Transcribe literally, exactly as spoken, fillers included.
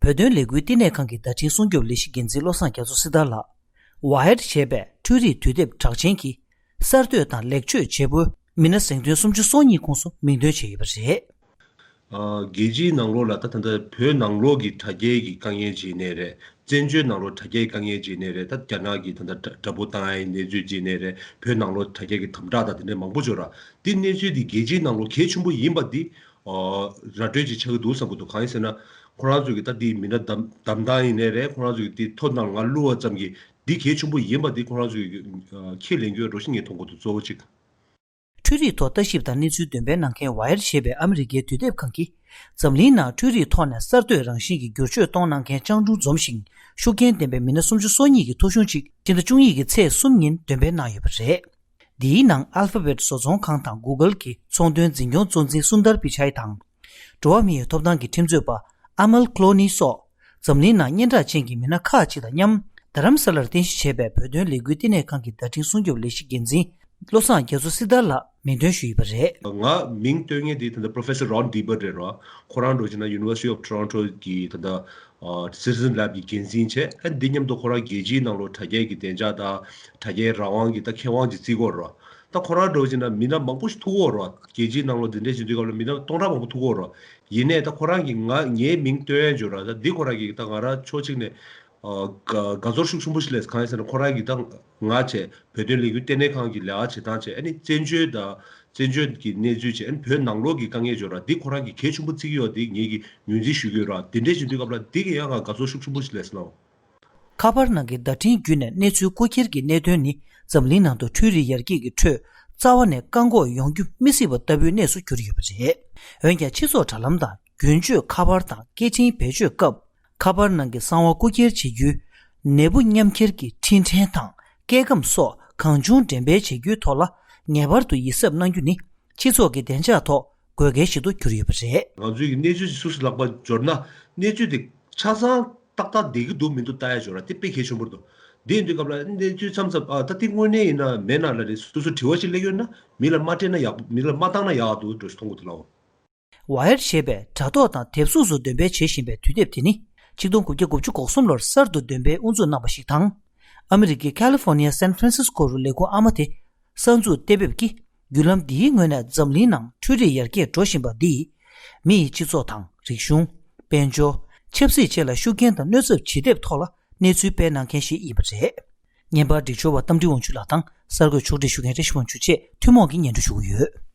བོད་དོན་ལས་འགུལ་བསྟི་གནས་ཁང་གི་བརྡ་འཕྲིན་སྲུང་སྐྱོབ་ལས་གཞི་འགན་འཛིན་བློ་བཟང་རྒྱ་མཚོ་སྲི་ཐར་ལགས། Wired ཞེས་པའི་འཕྲུལ་རིག་དུས་དེབ་གྲགས་ཅན་གྱི་གསར་གཏོད་དང་ལེགས་བཅོས་བྱེད་པོས་མི་སྣ་གཟེངས་ཐོན་སུམ་ཅུ་སོ་གཉིས་ཁོངས་སུ་མིང་འདོན་བྱས་ཡོད་པ་རེད། ཨ། རྒྱལ་སྤྱིའི་ནང་ལོགས་ལ་ད་ད་ལྟ་བོད་ནང་ལོགས་ཀྱི་དྲ་རྒྱའི་གི་དཀའ་ངལ་ཅིག་ཡིན་ནའི་རེད། བཙན་བྱོལ་ནང་ལོགས་དྲ་རྒྱའི་དཀའ་ངལ་ཅིག་ཡིན་ནའི་རེད། ད་རྒྱ་ནག་གི་ད་ལྟ་དགྲ་དགྲ་སྤོ་བཏང་ཡའི་གནས་ཚུལ་ཅིག་ཡིན་ནའི་རེད། བོད་ནང་ལོགས་དྲ་རྒྱ་གི་དམ་དྲག་དང་དེ་འདྲའི་མང་པོ་བྱུང་ར། དེ་གནས་ཚུལ་དེ་རྒྱལ་སྤྱིའི་ནང་ལོགས་གལ་ཆེན་པོ་ཡིན་པ་དེ་ཨ། ར་སྤྲོད་ཅིག་ཆགས་ཀྱི་འདུག་བསམ་གྱི་འདུག་གང་ཡིན་ཟེར་ན། ཁོ་རང་ཚོ་གི་ད་དེ་མི་སྣ་བདམས་བདམས་སྟངས་ཡིན་ནའི་རེད། ཁོ་རང་ཚོ་གི་དེ་ཐོ་ནང་ང་བླུགས་པ་ཙམ་གྱིས་དེ་གལ་ཆེན་པོ་ཡིན་པ་དེ་ཁོ་རང་ཚོ་གི་ཨ། ཁས་ལེན་རྒྱུ་འགྲོ་ཞིག་ངས་མཐོང་གི་འདུག་གཙོ་བོ་གཅིག་འཕྲུལ་རིག་ཐོག་ལྟ་ཞིབ་དང་གནས་ཚུལ་འདོན་སྤེལ་གནང་མཁན་Wired ཞེས་པའི་ཨ་མི་རི་ཀའི་དུས་དེབ་ཁང་གིས། འཛམ་གླིང་ནང་འཕྲུལ་རིག་ཐོག་ནས་གསར་གཏོད་རང་བཞིན་གྱི་བསྒྱུར་བཅོས་གཏོང་གནང་མཁན་སྤྱང་གྲུང་འཛོམས་ཤིང་ཤུགས་རྐྱེན་ལྡན་པའི་མི་སྣ་སུམ་ཅུ་སོ་གཉིས་ཀྱི་ཐོ་གཞུང་ཅིག་ཕྱི་ཟླ་བཅུ་གཉིས་ཀྱི་ཚེས་གསུམ་ཉིན་འདོན་སྤེལ་གནང་ཡོད་པ་རེད། འདིའི་ནང་Alphabet བཟོ་ཚོང་ཁང་དང་Google གྱི་ཚོང་དོན་འཛིན་སྐྱོང་གཙོ་འཛིན་སུན་དར་པི་ཆའི་དང་། འགྲོ་བ་མིའི་ཐོབ་ཐང་གི་ཁྲིམས་རྩོད་པ་ཨ་མལ་ཁ་ལོ་ནི་སོགས། འཛམ་གླིང་ནང་སྙན་གྲགས་ཅན་གྱི་མི་སྣ་ཁག་ཅིག་དང་མཉམ། རྡ་རམ་ས་ལར་རྟེན་གཞི་བྱས་པའི་བོད་དོན་ལས་འགུལ་བསྟི་གནས་ཁང་གི་བརྡ་འཕྲིན་སྲུང་སྐྱོབ་ལས་གཞི་འགན་འཛིན་བློ་བཟང་རྒྱ་མཚོ་སྲི་ཐར་ལགས་མིང་འདོན་ཞུས་ཡོད་པ་རེད། ང་མིང་བཏོན་མཁན་དེ་ད་ལྟ་Professor Ron Dibert རེད་ར། ཁོ་རང་འགྲོ་བྱས་ན་University of Toronto གི་ད་ལྟ་ཨ། Citizen Lab གི་འགན་འཛིན་བྱས། ཨ། འདི་མཉམ་དུ་ཁོ་རང་རྒྱལ་སྤྱིའི་ནང་ལོགས་དྲ་རྒྱའི་གི་བདེ་འཇགས་དང་དྲ་རྒྱའི་རང་དབང་གི་ད་མཁས་དབང་ཅིག་བརྩི་གི་ཡོད་རེད། ད་ཁོ་རང་འགྲོ་བྱས་ན་མི་སྣ་མང་པོ་ཞིག་ཐུག་གི་ཡོད་རེད། རྒྱལ་སྤྱིའི་ནང་ལོགས་འདི་འདྲ་བྱེད་དུས་སྐབས་ལ་མི་སྣ་སྟོང་ཕྲག་མང་པོ་ཐུག་གི་ཡོད་རེད། ཡིན་ནའི་ད་ཁོ་རང་གིས་ང་ངའི་མིང་བཏོན་ཡ་བརྗོད་ར། ད་འདི་ཁོ་རང་གིས་ད་ང་རང་ཕྱོགས་གཅིག་ནས་ཨ། དགའ་དགའ་ཚོར་ཤུགས་ཆེན་པོ་ཞིག་སླེབས། གང་ཡིན་ཟེར་ན་ཁོ་རང་གིས་ད་ང་བྱས་བོད་དོན་ལས་འགུལ་ལྟེ་གནས་ཁང་གི་ལས་ཀ་བྱེད་སྟངས་བྱས། ཨ་ནི་བཙན་བྱོལ་དང་བཙན་བྱོལ་གྱི་གནས་ཚུལ་བྱས། ཨ་ནི་བོད་ནང་ལོགས་ཀྱི་དཀའ་ངལ་བརྗོད་ར། འདི་ཁོ་རང་གིས་གལ་ཆེན་པོ་བརྩི་གི་ཡོད། འདི་ངེད་ཀྱིས་ངོས་འཛིན་ཞུ་གི་ཡོད་ར། དེ་འདྲའི་བྱེད་དུས་སྐབས་ལ་འདི་གིས་ཡང་ང་དགའ་ཚོར་ཤུགས་ཆེན་པོ་ཞིག་སླེབས་སོང་། ཁ་པར་ནང་གི་བརྡ་འཕྲིན་བརྒྱུད་ནས་གནས་ཚུལ་རྐུ་འཁྱེར་གྱི་གནད་དོན་ནི་འཛམ་གླིང་ནང་དུ་འཕྲུལ་རིག་ཡར་རྒྱས་ཀྱི་ཁྲོད་རྩ་བ་ནས་བཀག་འགོག་ཡོང་རྒྱུ་མི་སྲིད་པ་ལྟ་བུའི་གནས་སུ་གྱུར་ཡོད་པ་རེད། འོན་ཀྱང་སྤྱི་ཚོགས་དྲ་ལམ་དང་རྒྱུན་སྤྱོད་ཁ་པར་དང་སྐད་འཕྲིན་བེད་སྤྱོད་སྐབས། ཁ་པར་ནང་གི་གསང་བ་རྐུ་འཁྱེར་བྱེད་རྒྱུའི་ནད་འབུ་མཉམ་འཁྱེར་གྱི་འཕྲིན་ཕྲན་དང་སྐད་སྒམ་སོགས་གང་བྱུང་འགྲེམས་སྤེལ་བྱེད་རྒྱུའི་ཐོག་ལ་ངེས་པར་དུ་ཡིད་གཟབ་གནང་རྒྱུ་ནི་སྤྱི་ཚོགས་ཀྱི་བདེ་འཇགས་ཐོག་དགོས་གལ་ཞིག་ཏུ་གྱུར་ཡོད་པ་རེད། ང་ཚོའི་གི་གནས་ཚུལ་ཞིག་སུ་སུ་ལག་པ་འབྱོར་ན་གནས་ཚུལ་དེ་ཆ་ཚང་ཏག་ཏག་བསྡད་ཀྱི་འདུག་མི་འདུག་ལྟ་ཡ་འབྱོར་ར། དེ་དཔེ་གལ་ཆེན་པོ་འདུག་དེ་ཡིན་དུས་སྐབས་ལ་གནས་ཚུལ་མཚམས་མཚམས་ཨ་ད་དེ་དངོས་གནས་ཡིན་ན་མེད་ན་ལ་རེད། སོ་སོ་དྲི་བ་ཞིག་སླེབས་ཡོད་ན་མི་ལ་མ་སྤྲད་ན་ཡག་པོ། མི་ལ་མ་བཏང་ན་ཡག་འདུག་འགྲོ་ཞིག་མཐོང་གི་འདུག་ལགས། Wired ཞེས་པའི་དྲ་ཐོག་དང་དེབ་གཟུགས་སུ་འདོན་སྤེལ་བྱེད་བཞིན་པའི་དུས་དེབ་དེ་ནི་ཆིག་སྟོང་དགུ་བརྒྱ་དགུ་བཅུ་གོ་གསུམ་ལོར་གསར་དུ་འདོན་སྤེལ་དབུ་འཛུགས་གནང་བ་ཞིག་དང་། ཨ་མི་རི་ཀའི་ཁ་ལི་ཧྥོ་ནི་ཡ་སན་ཧྥ་རན་སིས་ཀོ་རུ་ལས་ཁུངས་ཨ་མ་དེ་གསར་འཛུགས་གཏན་འབེབས་ཀྱིས་བརྒྱུད་ལམ་འདིའི་ངོས་ནས་འཛམ་གླིང་ནང་འཕྲུལ་རིག་ཡར་རྒྱས་འགྲོ་བཞིན་པ་འདིས་མི་ཡི་སྤྱི་ཚོགས་དང་རིག་གཞུང་། དཔལ་འབྱོར། ཆབ་སྲིད་བཅས་ལ་ཤུགས་རྐྱེན་དང་གནོད་ཚབས་ཇི་ཐེབས་ཐོག་ལ་གནས་ཚུལ་སྤེལ་གནང་མཁན་ཞིག་ཡིན་པ་རེད། བརྙན་པར་སྒྲིག་སྦྱོར་བ་རྟ་མགྲིན་དབང་ཕྱུག་ལགས་དང་གསར་འགོད་ཕྱོགས་སྒྲིག་ཞུ་མཁན་བཀྲ་ཤིས་དབང་ཕྱུག་བཅས་ཐུན་མོང་གིས་སྙན་སྒྲོན་ཞུ་གི་ཡོད།